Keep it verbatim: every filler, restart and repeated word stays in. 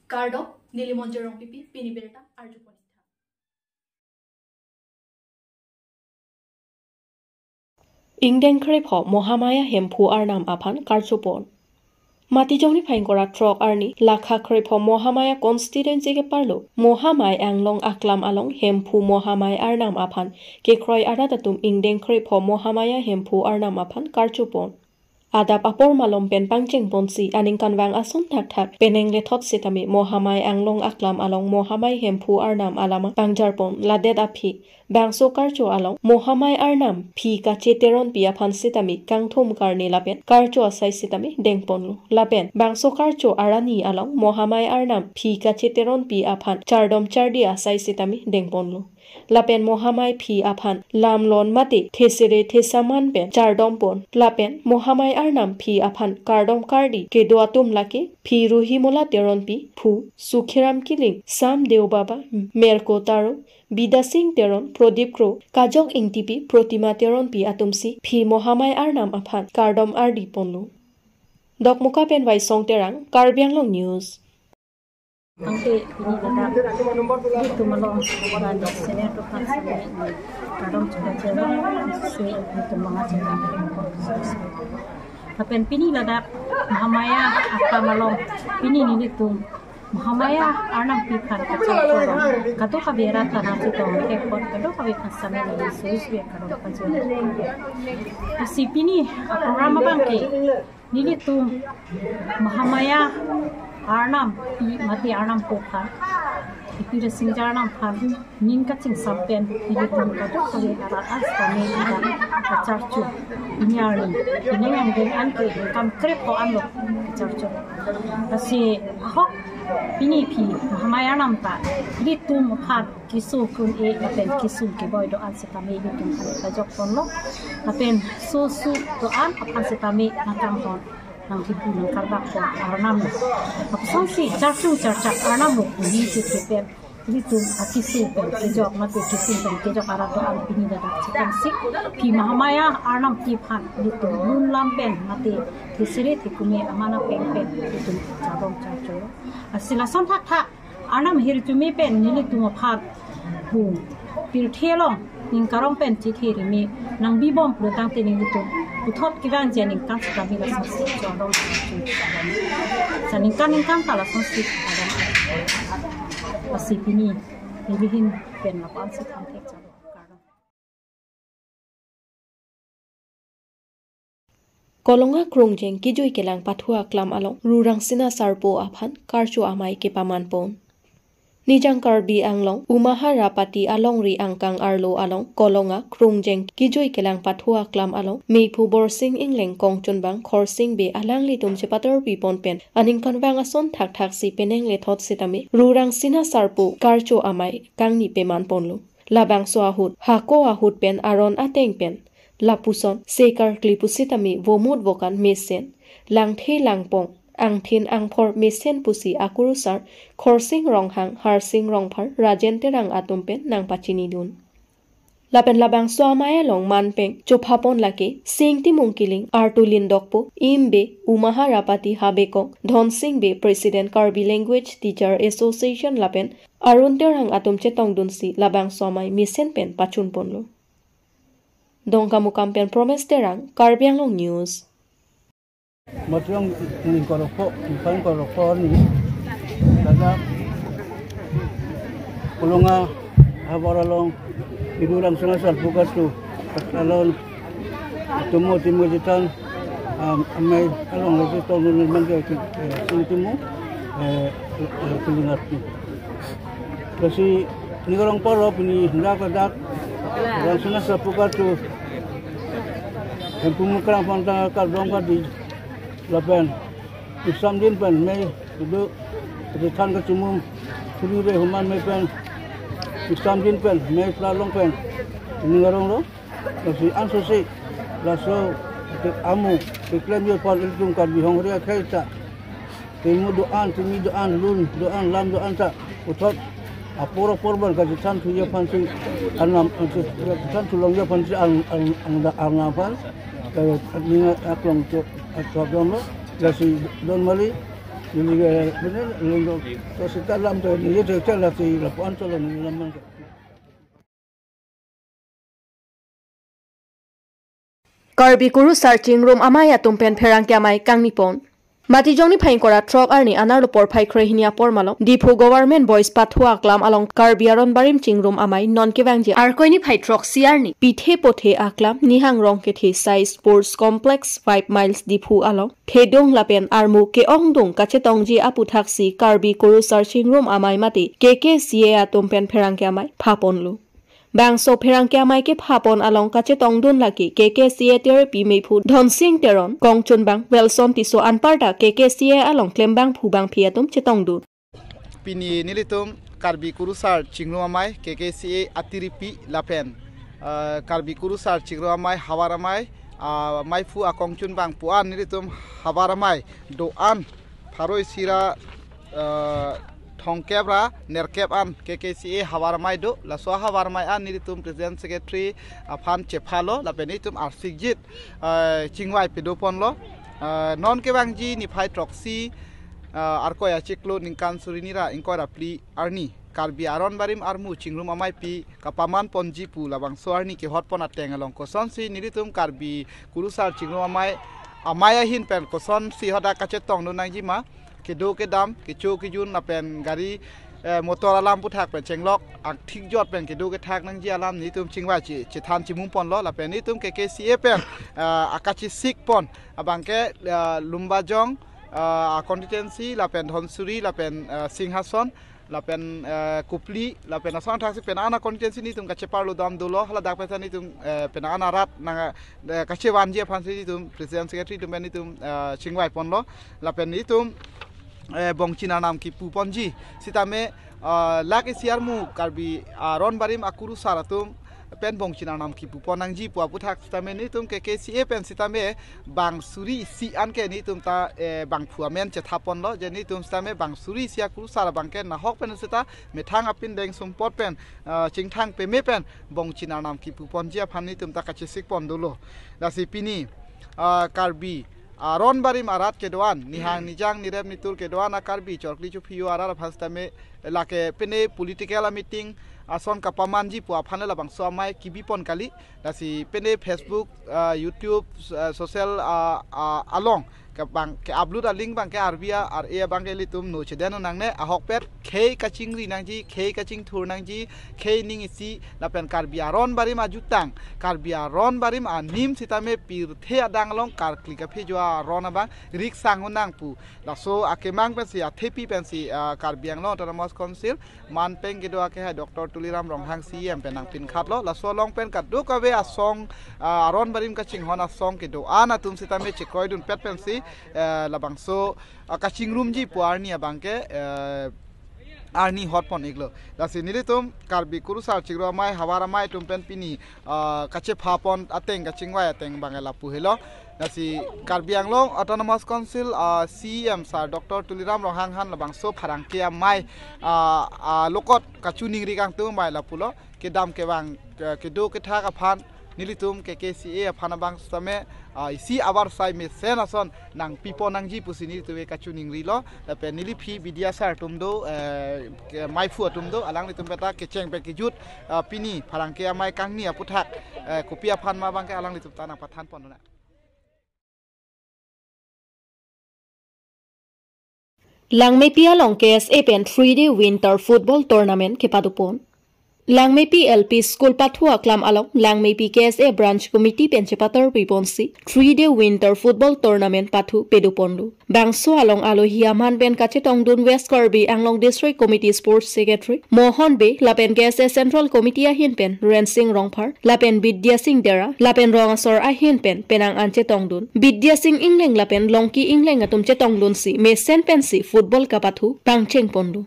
Kardom, neli Monjir Rongpipi, pini birta arjupon. Ingdeng krepho Mohamaya Hemphu Arnam aphan karchopon. Matijong niphai ingkoi ra throk arni Lakha krepho Mohamaya constituency keparlo Mohamai Anglong aklam along Hemphu Mohamai Arnam aphan kekroi arat atum ingdeng krepho Mohamaya Hemphu Arnam aphan karchopon. Adap apor malom pen pangchengponsi aningkanvang ason thakthak penang lethot sitame Mohamai Anglong aklam along Mohamai Hemphu Arnam alama pangjarpon. Ladet aphi bangso karcho along Mohamai Arnam Phi Kache Teronpi aphan sitame kangthum karne lapen karcho asai sitame dengponlo. Lapen bangso karcho arni along Mohamai Arnam Phi Kache Teronpi aphan chardom chardi asai sitame dengponlo. Lapen Mohamai Phi aphan lamlon mate thesere thesaman pen chardompon. Lapen Mohamai Arnam Phi aphan kardom kardi kedo atum lake Phi Ruhimola Teronpi, Phu Sukhiram Killing, Sam Deobaba, Merko Taro, Bidasing Teron, Prodip Kro, Kajok Ingtipi, Protima Teronpi atumsi Phi Mohamai Arnam aphan kardom ardiponlo. Dokmoka pen Waisong Terang, Karbi Anglong News. Tangte pini ladak ilitum along bani senior to kan sami ni kardom chukachelo, si ilitum manga chelo. Lapen pini ladak Mahamaya akam along pini nelitum Mahamaya Arnam Phi aphan kacharcho along kadokave arat ta nangchetong thekpon, kadokave aphan sami ni suisui kardom pajir. Si pini a-program abang ke nelitum Mahamaya Arnam Phi mate Arnam Po aphan, Phi Rasingja Arnam aphan ning kachingsam pen nelitum kadokave arat an sitame ladak kacharcho. Pini arni, pini angdeng an ke kam krepho anlo kacharcho. Lasi ahok pini Phi Mahamaya Arnam ta nelitum aphan keso kun-e lapen kesung keboi do-an sitame ilitum aphan pajokponlo. Lapen sosu do-an aphan sitame nangkanghon, nanghipu nangkarbakpon Arnam lo. Apusonsi charchung charchak Arnam lo puji chethe pen ilitum akeso pen kejok mate kesung pen kejok arat do-an pini ladak chetongsi Phi Mahamaya Arnam Phi aphan ilitum lun lam pen mate thesere thekume amana peng pen ilitum chardom charcholo. Lasi lason thakthak Arnam hirjume pen nelitum aphan pu pirthe along ning karong pen chethe reme nangbibom pulo tangte nelitum puthot kevangji aningkan sitame lasonsi chardom. Sa ningkan ningkan ta lasonsi chardom. Lasi pini nelihin pen lapu-ansi than thek chalo. Kardom. Kolonga Krungjeng Kejui Kelang Pathu Aklam along Ru Rangsina Sarpo aphan karcho amei kepamanpon. Nijang Karbi Anglong Umahara Pati alongri angkang arlo along Kolonga Krungjeng Kejui Kelang Pathu Aklam along meiphu Borsing Engleng kongchunbang Khorsing Bey alanglitum chepatorpipon pen aningkanvang ason thakthaksi penang lethot sitame Ru Rangsina Sarpo karcho amei kangni pemanponlo. Labangso ahut, hako ahut pen aron ateng pen lapuson sekarkli pusitame vomut vokan mesen, langthe langpong, angthin angphor mesen pusi akurusar Khorsing Ronghang, Harsing Rongphar, Rajen Terang atum pen nangpachinidun. Lapen labangso amei along manpeng chophapon lake Sing Timung Killing, Artulin Dokpo, Im Bey, Umahara Pati Habekong, Dhonsing Bey, President Karbi Language Teacher Association lapen Arun Terang atum chetongdunsi labangso amei mesen pen pachunponlo. Dongkamukam pen Promes Terang, Karbi Anglong News. Matijong ingkoi ra pho, ingkoi ra pho arni ladak Kolonga havar along Ru Rangsina Sarpo karcho along tumo tumo chethan, um, amei along lagi tong nirman ke, eh, Sing Timung, eh, eh, Killing arni. Lasi ning karong paro pini hendak ladak Rangsina Sarpo karcho Hemphu Mukrang aphan ta kardom kardi lapen ingsam din pen mei kedo kethan kachimum suri re human mei pen ingsam din pen mei pla long pen ning karong lo. Lasi ansose laso ke amu keklem aphan ilitum Karbi Hongria khei ta temu do-an, temi do-an, lun do-an, lam do-an ta puthot apor apor ban kachethan thuji aphansi Arnam, kachethan thulongji aphansi Arn-, Arn-, Arnam, Arnam aphan, eh, ning aklong cho, cho dom lo, lasi don mali, Neli ke, bener, neli ke, to sita lam to, neli to chala si, lapu-an chala neli lam man. Karbi Kurusar Chingrum Amei atum pen pherangke amei kangni pon. Matijong niphai ingkoi ra throk arni anerlo porphai kre hini apor malom Diphu Government Boys Pathu Aklam along Karbi Aron Barim Chingrum Amei non kevangji Arkoi niphai throksi arni pithe pothe aklam Nihang Rongkethe Sai Sports Complex five miles Diphu along thedung lapen armu ke-ongdung kachetongji aputhaksi Karbi Kurusar Chingrum Amei mate K K C A atum pen pherangke amei phaponlo. Bangso pherangke amei kephapon along kachetongdun lake K K C A Terepi Meiphu Dhonsing Teron, kongchunbang Welson Tisso anparta K K C A along klembangphu bangphi atum chetongdun. Pini nelitum Karbi Kurusar Chingrum Amei, K K C A Aterepi lapen, eh, Karbi Kurusar Chingrum Amei, Havar Amei, ah, meiphu akongchunbang pu-an nelitum Havar Amei do-an pharo isi ra, eh, thomkep ra nerkep an K K C A Havar Amei do, laso Havar Amei an nelitum President Secretary aphan chephalo, lapen nelitum arsikjit, eh, chingvai pedoponlo. Eh, non kevangji niphai throksi, eh, Arkoi achiklo ningkan suri hini ra ingkoi ra phli arni Karbi Aron Barim armu Chingrum Ameipi kapaman ponji pu labangso arni kehotpon ateng along kosonsi nelitum Karbi Kurusar Chingrum Amei, amei ahin pen kosonsi hadak kachetongdun nangji ma, kedo kedam, kecho kejun lapen gari, eh, motor alam aputhak pen chenglok, angthik jot pen kedo kethak nangji alam nelitum chingvai che, chethan chimum ponlo, lapen nelitum K K C A pen, eh, akachesik pon abangke, eh, Lumbajong, eh, constituency lapen Dhansiri lapen, eh, Singhason, lapen, eh, Kopili, lapen asong thaksi penang-an a-constituency nelitum kacheparlo dam dolo, haladak pen nelitum, eh, penang-an arat nang, eh, kachevanji aphansi nelitum President Secretary atum pen nelitum, eh, chingvai ponlo, lapen nelitum, eh, bongchin arnam kipu ponji. Sitame, eh, lake isi armu Karbi Aron Barim akurusar atum pen bongchin arnam kipu pon nangji pu aputhak sitame nelitum K K C A pen sitame bang suri isi anke nelitum ta, eh, bangphu amen chethaponlo, je nelitum sitame bang suri isi akurusar abangke nahok pen sita methang apindeng sumpot pen, eh, chingthang peme pen bongchin arnam kipu ponji aphan nelitum ta kachesik pon dolo. Lasi pini, eh, Karbi Aron Barim arat kedo-an, nihang nijang nirep nitur kedo-an a-Karbi chorkli chophiyo arat aphan sitame lake pine political a-meeting ason kapamanji pu aphan le labangso amei kebipon kali. Lasi pine Facebook, ah, YouTube, ah, social, ah, ah, along ke bang ke upload a-link abangke arbi a-ar-e abangke ilitum no chedeno nangne, ahokpet khei kachingri nangji, khei kachingthur nangji, khei ning isi lapen Karbi Aron Barim ajutang, Karbi Aron Barim anim sitame pirthe adang along karkli kaphejo aron abang riksang unang pu. Laso akemang pensi, athepi pensi, ah, Karbi Anglong Autonomous Council manpeng kedo akehai Doctor Tuliram Ronghang C E M pen nangpinkhatlo. Laso along pen kadokave asong, ah, Aron Barim kachinghon asong kedo-an atum sitame chekroidunpet pensi, eh, labangso, ah, kachingrumji pu arni abangke, eh, arni hotpon iklo. Lasi nelitum Karbi Kurusar Chingrum Amei, Havar Amei atum pen pini, ah, kachephapon ateng, kachingvai ateng abangke lapu helo. Lasi Karbi Anglong Autonomous Council, ah, C E M Sir Doctor Tuliram Ronghang aphan labangso pherangke amei, ah, ah, lokot kachiningri kangtung amei lapulo, kedam kevang, ke-, kedo kethak aphan nelitum K K C A aphan abang sitame, ah, isi avarsai mesen ason nangpipon nangji pusi nelitum ke kachiningrilo, lapen neli aphi media sir atum do, eh, ke-, meiphu atum do, alanglitum pen ta kecheng pen kejut, ah, pini pherangke amei kangni aputhak, eh, kopi aphan ma abangke alanglitum ta nangpathan pon dona. Langmepi along K S A pen three day winter football tournament kepadopon. Langmepi L P School Pathu Aklam along Langmepi K S A Branch Committee pen chepatar piponsi three day winter football tournament pathu pedoponlo. Bangso along alohi aman pen kachetongdun West Karbi Anglong District Committee Sports Secretary Mohon Bey lapen K S A Central Committee ahin pen Rensing Rongphar lapen Bidya Sing Dera lapen rong asor ahin pen penang an chetongdun. Bidya Sing Engleng lapen Longki Engleng atum chetongdunsi mesen pensi football kapathu pangcheng ponlo.